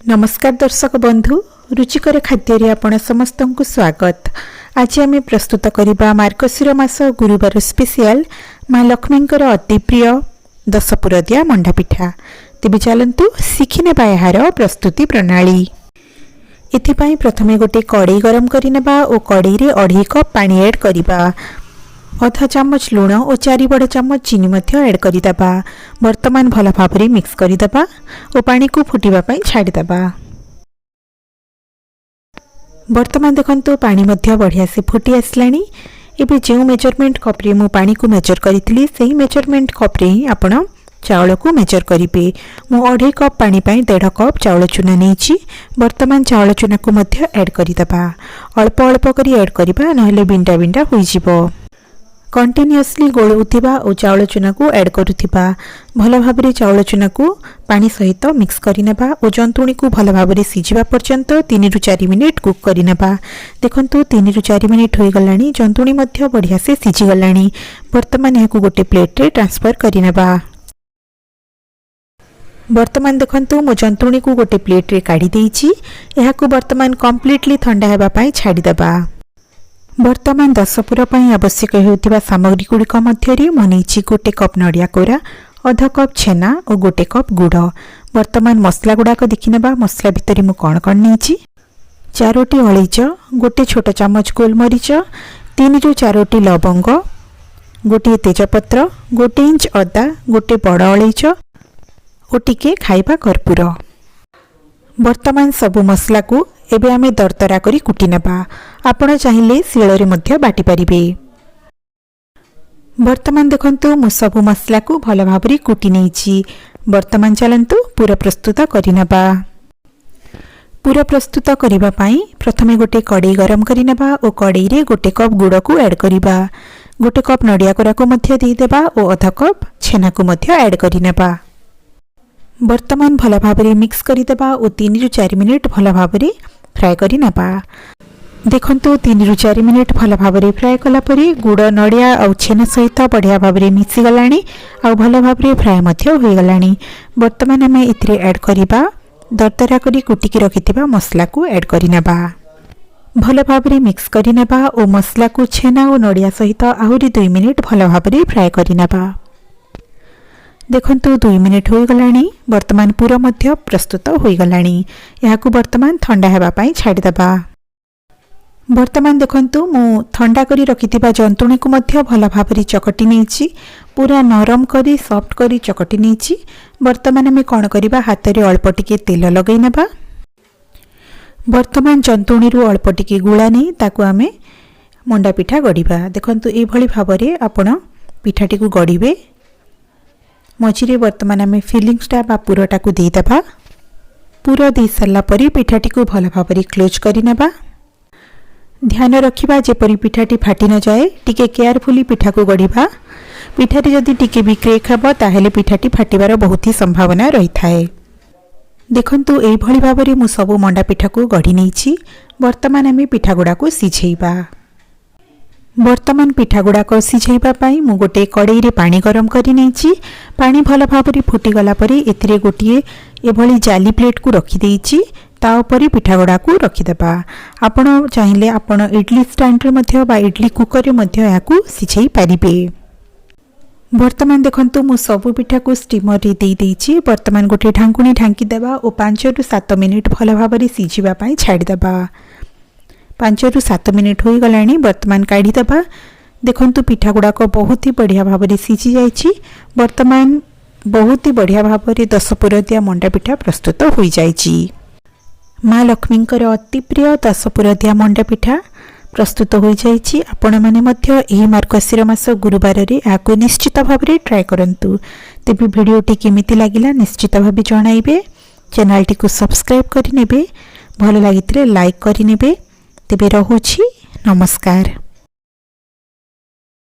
ନମସ୍କାର ଦର୍ଶକ ବନ୍ଧୁ, ରୁଚିକର ଖାଦ୍ୟରେ ଆପଣ ସମସ୍ତଙ୍କୁ ସ୍ୱାଗତ। ଆଜି ଆମେ ପ୍ରସ୍ତୁତ କରିବା ମାର୍ଗଶିର ମାସ ଗୁରୁବାର ସ୍ପେଶିଆଲ, ମା ଲକ୍ଷ୍ମୀଙ୍କର ଅତି ପ୍ରିୟ ଦଶପୁର ଦିଆ ମଣ୍ଡା ପିଠା। ତେବେ ଚାଲନ୍ତୁ ଶିଖିନେବା ଏହାର ପ୍ରସ୍ତୁତି ପ୍ରଣାଳୀ। ଏଥିପାଇଁ ପ୍ରଥମେ ଗୋଟେ କଡ଼େଇ ଗରମ କରିନେବା ଓ କଡ଼େଇରେ 2.5 କପ୍ ପାଣି ଆଡ଼୍ କରିବା। ଅଧା ଚାମଚ ଲୁଣ ଓ 4 ବଡ଼ ଚାମଚ ଚିନି ମଧ୍ୟ ଆଡ଼୍ କରିଦେବା। ବର୍ତ୍ତମାନ ଭଲ ଭାବରେ ମିକ୍ସ କରିଦେବା ଓ ପାଣିକୁ ଫୁଟିବା ପାଇଁ ଛାଡ଼ିଦେବା। ବର୍ତ୍ତମାନ ଦେଖନ୍ତୁ, ପାଣି ମଧ୍ୟ ବଢ଼ିଆ ସେ ଫୁଟି ଆସିଲାଣି। ଏବେ ଯେଉଁ ମେଜରମେଣ୍ଟ କପ୍ରେ ମୁଁ ପାଣିକୁ ମେଜର କରିଥିଲି, ସେହି ମେଜରମେଣ୍ଟ କପ୍ରେ ହିଁ ଆପଣ ଚାଉଳକୁ ମେଜର କରିବେ। ମୁଁ 2.5 କପ୍ ପାଣି ପାଇଁ 1.5 କପ୍ ଚାଉଳ ଚୁନା ନେଇଛି। ବର୍ତ୍ତମାନ ଚାଉଳ ଚୁନାକୁ ମଧ୍ୟ ଆଡ଼୍ କରିଦେବା। ଅଳ୍ପ ଅଳ୍ପ କରି ଆଡ଼୍ କରିବା, ନହେଲେ ବିଣ୍ଡା ବିଣ୍ଡା ହୋଇଯିବ। କଣ୍ଟିନ୍ୟୁଅସଲି ଗୋଳଉଥିବା ଓ ଚାଉଳ ଚୁନାକୁ ଆଡ଼୍ କରୁଥିବା। ଭଲ ଭାବରେ ଚାଉଳ ଚୁନାକୁ ପାଣି ସହିତ ମିକ୍ସ କରିନେବା ଓ ଜନ୍ତୁଣିକୁ ଭଲ ଭାବରେ ସିଝିବା ପର୍ଯ୍ୟନ୍ତ 3ରୁ 4 ମିନିଟ୍ କୁକ୍ କରିନେବା। ଦେଖନ୍ତୁ, 3ରୁ 4 ମିନିଟ୍ ହୋଇଗଲାଣି, ଜନ୍ତୁଣି ମଧ୍ୟ ବଢ଼ିଆ ସେ ସିଝିଗଲାଣି। ବର୍ତ୍ତମାନ ଏହାକୁ ଗୋଟେ ପ୍ଲେଟ୍ରେ ଟ୍ରାନ୍ସଫର୍ କରିନେବା। ବର୍ତ୍ତମାନ ଦେଖନ୍ତୁ, ମୁଁ ଜନ୍ତୁଣିକୁ ଗୋଟେ ପ୍ଲେଟ୍ରେ କାଢ଼ି ଦେଇଛି। ଏହାକୁ ବର୍ତ୍ତମାନ କମ୍ପ୍ଲିଟଲି ଥଣ୍ଡା ହେବା ପାଇଁ ଛାଡ଼ିଦେବା। ବର୍ତ୍ତମାନ ଦଶପୁର ପାଇଁ ଆବଶ୍ୟକ ହେଉଥିବା ସାମଗ୍ରୀ ଗୁଡ଼ିକ ମଧ୍ୟରେ ମୁଁ ନେଇଛି 1 କପ୍ ନଡ଼ିଆ କୋରା, ଅଧ କପ୍ ଛେନା ଓ 1 କପ୍ ଗୁଡ଼। ବର୍ତ୍ତମାନ ମସଲା ଗୁଡ଼ାକ ଦେଖିନେବା। ମସଲା ଭିତରେ ମୁଁ କ'ଣ କ'ଣ ନେଇଛି? ଚାରୋଟି ଅଳେଇଚ, 1 ଛୋଟ ଚାମଚ ଗୋଲମରିଚ, 3ରୁ 4ଟି ଲବଙ୍ଗ, ଗୋଟିଏ ତେଜପତ୍ର, 1 ଇଞ୍ଚ ଅଦା, ଗୋଟେ ବଡ଼ ଅଳେଇଚ ଓ ଟିକେ ଖାଇବା କର୍ପୂର। ବର୍ତ୍ତମାନ ସବୁ ମସଲାକୁ ଏବେ ଆମେ ଦରଦରା କରି କୁଟି ନେବା। ଆପଣ ଚାହିଁଲେ ଶିଳରେ ମଧ୍ୟ ବାଟି ପାରିବେ। ବର୍ତ୍ତମାନ ଦେଖନ୍ତୁ, ମୁଁ ସବୁ ମସଲାକୁ ଭଲ ଭାବରେ କୁଟି ନେଇଛି। ବର୍ତ୍ତମାନ ଚାଲନ୍ତୁ ପୁର ପ୍ରସ୍ତୁତ କରିନେବା। ପୁର ପ୍ରସ୍ତୁତ କରିବା ପାଇଁ ପ୍ରଥମେ ଗୋଟେ କଡ଼େଇ ଗରମ କରିନେବା ଓ କଡ଼େଇରେ 1 କପ୍ ଗୁଡ଼କୁ ଆଡ଼୍ କରିବା। 1 କପ୍ ନଡ଼ିଆ କୋରାକୁ ମଧ୍ୟ ଦେଇଦେବା ଓ ଅଧ କପ୍ ଛେନାକୁ ମଧ୍ୟ ଆଡ଼୍ କରିନେବା। ବର୍ତ୍ତମାନ ଭଲ ଭାବରେ ମିକ୍ସ କରିଦେବା ଓ 3ରୁ 4 ମିନିଟ୍ ଭଲ ଭାବରେ ଫ୍ରାଏ କରିନେବା। ଦେଖନ୍ତୁ, 3ରୁ 4 ମିନିଟ୍ ଭଲ ଭାବରେ ଫ୍ରାଏ କଲା ପରେ ଗୁଡ଼ ନଡ଼ିଆ ଆଉ ଛେନା ସହିତ ବଢ଼ିଆ ଭାବରେ ମିଶିଗଲାଣି ଆଉ ଭଲ ଭାବରେ ଫ୍ରାଏ ମଧ୍ୟ ହୋଇଗଲାଣି। ବର୍ତ୍ତମାନ ଆମେ ଏଥିରେ ଆଡ଼୍ କରିବା ଦରଦରା କରି କୁଟିକି ରଖିଥିବା ମସଲାକୁ ଆଡ଼୍ କରିନେବା। ଭଲ ଭାବରେ ମିକ୍ସ କରିନେବା ଓ ମସଲାକୁ ଛେନା ଓ ନଡ଼ିଆ ସହିତ ଆହୁରି 2 ମିନିଟ୍ ଭଲ ଭାବରେ ଫ୍ରାଏ କରିନେବା। ଦେଖନ୍ତୁ, 2 ମିନିଟ୍ ହୋଇଗଲାଣି। ବର୍ତ୍ତମାନ ପୁର ମଧ୍ୟ ପ୍ରସ୍ତୁତ ହୋଇଗଲାଣି। ଏହାକୁ ବର୍ତ୍ତମାନ ଥଣ୍ଡା ହେବା ପାଇଁ ଛାଡ଼ିଦେବା। ବର୍ତ୍ତମାନ ଦେଖନ୍ତୁ, ମୁଁ ଥଣ୍ଡା କରି ରଖିଥିବା ଜନ୍ତୁଣିକୁ ମଧ୍ୟ ଭଲ ଭାବରେ ଚକଟି ନେଇଛି। ପୁରା ନରମ କରି, ସଫ୍ଟ କରି ଚକଟି ନେଇଛି। ବର୍ତ୍ତମାନ ଆମେ କ'ଣ କରିବା? ହାତରେ ଅଳ୍ପ ଟିକେ ତେଲ ଲଗାଇ ନେବା। ବର୍ତ୍ତମାନ ଜନ୍ତୁଣିରୁ ଅଳ୍ପ ଟିକେ ଗୁଳା ନେଇ ତାକୁ ଆମେ ମଣ୍ଡା ପିଠା ଗଢ଼ିବା। ଦେଖନ୍ତୁ, ଏଇଭଳି ଭାବରେ ଆପଣ ପିଠାଟିକୁ ଗଢ଼ିବେ। ମଝିରେ ବର୍ତ୍ତମାନ ଆମେ ଫିଲିଙ୍ଗସଟା ବା ପୁରଟାକୁ ଦେଇଦେବା। ପୁର ଦେଇସାରିଲା ପରେ ପିଠାଟିକୁ ଭଲ ଭାବରେ କ୍ଲୋଜ୍ କରିନେବା। ଧ୍ୟାନ ରଖିବା ଯେପରି ପିଠାଟି ଫାଟି ନଯାଏ। ଟିକେ କେୟାରଫୁଲି ପିଠାକୁ ଗଢ଼ିବା। ପିଠାରେ ଯଦି ଟିକେ ବି କ୍ରେକ୍ ହେବ, ତାହେଲେ ପିଠାଟି ଫାଟିବାର ବହୁତ ହି ସମ୍ଭାବନା ରହିଥାଏ। ଦେଖନ୍ତୁ, ଏଇଭଳି ଭାବରେ ମୁଁ ସବୁ ମଣ୍ଡା ପିଠାକୁ ଗଢ଼ି ନେଇଛି। ବର୍ତ୍ତମାନ ଆମେ ପିଠାଗୁଡ଼ାକୁ ସିଝେଇବା। ବର୍ତ୍ତମାନ ପିଠାଗୁଡ଼ାକ ସିଝେଇବା ପାଇଁ ମୁଁ ଗୋଟେ କଡ଼େଇରେ ପାଣି ଗରମ କରି ନେଇଛି। ପାଣି ଭଲ ଭାବରେ ଫୁଟିଗଲା ପରେ ଏଥିରେ ଗୋଟିଏ ଏଭଳି ଜାଲି ପ୍ଲେଟ୍କୁ ରଖିଦେଇଛି। ତା ଉପରେ ପିଠାଗୁଡ଼ାକୁ ରଖିଦେବା। ଆପଣ ଚାହିଁଲେ ଆପଣ ଇଡଲି ଷ୍ଟାଣ୍ଡରେ ମଧ୍ୟ ବା ଇଡଲି କୁକରରେ ମଧ୍ୟ ଏହାକୁ ସିଝେଇ ପାରିବେ। ବର୍ତ୍ତମାନ ଦେଖନ୍ତୁ, ମୁଁ ସବୁ ପିଠାକୁ ଷ୍ଟିମରରେ ଦେଇଦେଇଛି। ବର୍ତ୍ତମାନ ଗୋଟିଏ ଢାଙ୍କୁଣୀ ଢାଙ୍କିଦେବା ଓ 5ରୁ 7 ମିନିଟ୍ ଭଲ ଭାବରେ ସିଝିବା ପାଇଁ ଛାଡ଼ିଦେବା। 5ରୁ 7 ମିନିଟ୍ ହୋଇଗଲାଣି, ବର୍ତ୍ତମାନ କାଢ଼ିଦେବା। ଦେଖନ୍ତୁ, ପିଠା ଗୁଡ଼ାକ ବହୁତ ହି ବଢ଼ିଆ ଭାବରେ ସିଝି ଯାଇଛି। ବର୍ତ୍ତମାନ ବହୁତ ହି ବଢ଼ିଆ ଭାବରେ ଦଶପୁର ଦିଆ ମଣ୍ଡା ପିଠା ପ୍ରସ୍ତୁତ ହୋଇଯାଇଛି। ମା ଲକ୍ଷ୍ମୀଙ୍କର ଅତି ପ୍ରିୟ ଦଶପୁର ଦିଆ ମଣ୍ଡା ପିଠା ପ୍ରସ୍ତୁତ ହୋଇଯାଇଛି। ଆପଣମାନେ ମଧ୍ୟ ଏହି ମାର୍ଗଶିର ମାସ ଗୁରୁବାରରେ ଏହାକୁ ନିଶ୍ଚିତ ଭାବରେ ଟ୍ରାଏ କରନ୍ତୁ। ତେବେ ଭିଡ଼ିଓଟି କେମିତି ଲାଗିଲା, ନିଶ୍ଚିତ ଭାବେ ଜଣାଇବେ। ଚ୍ୟାନେଲଟିକୁ ସବସ୍କ୍ରାଇବ୍ କରିନେବେ। ଭଲ ଲାଗିଥିଲେ ଲାଇକ୍ କରିନେବେ। ତେବେ ରହୁଛି, ନମସ୍କାର।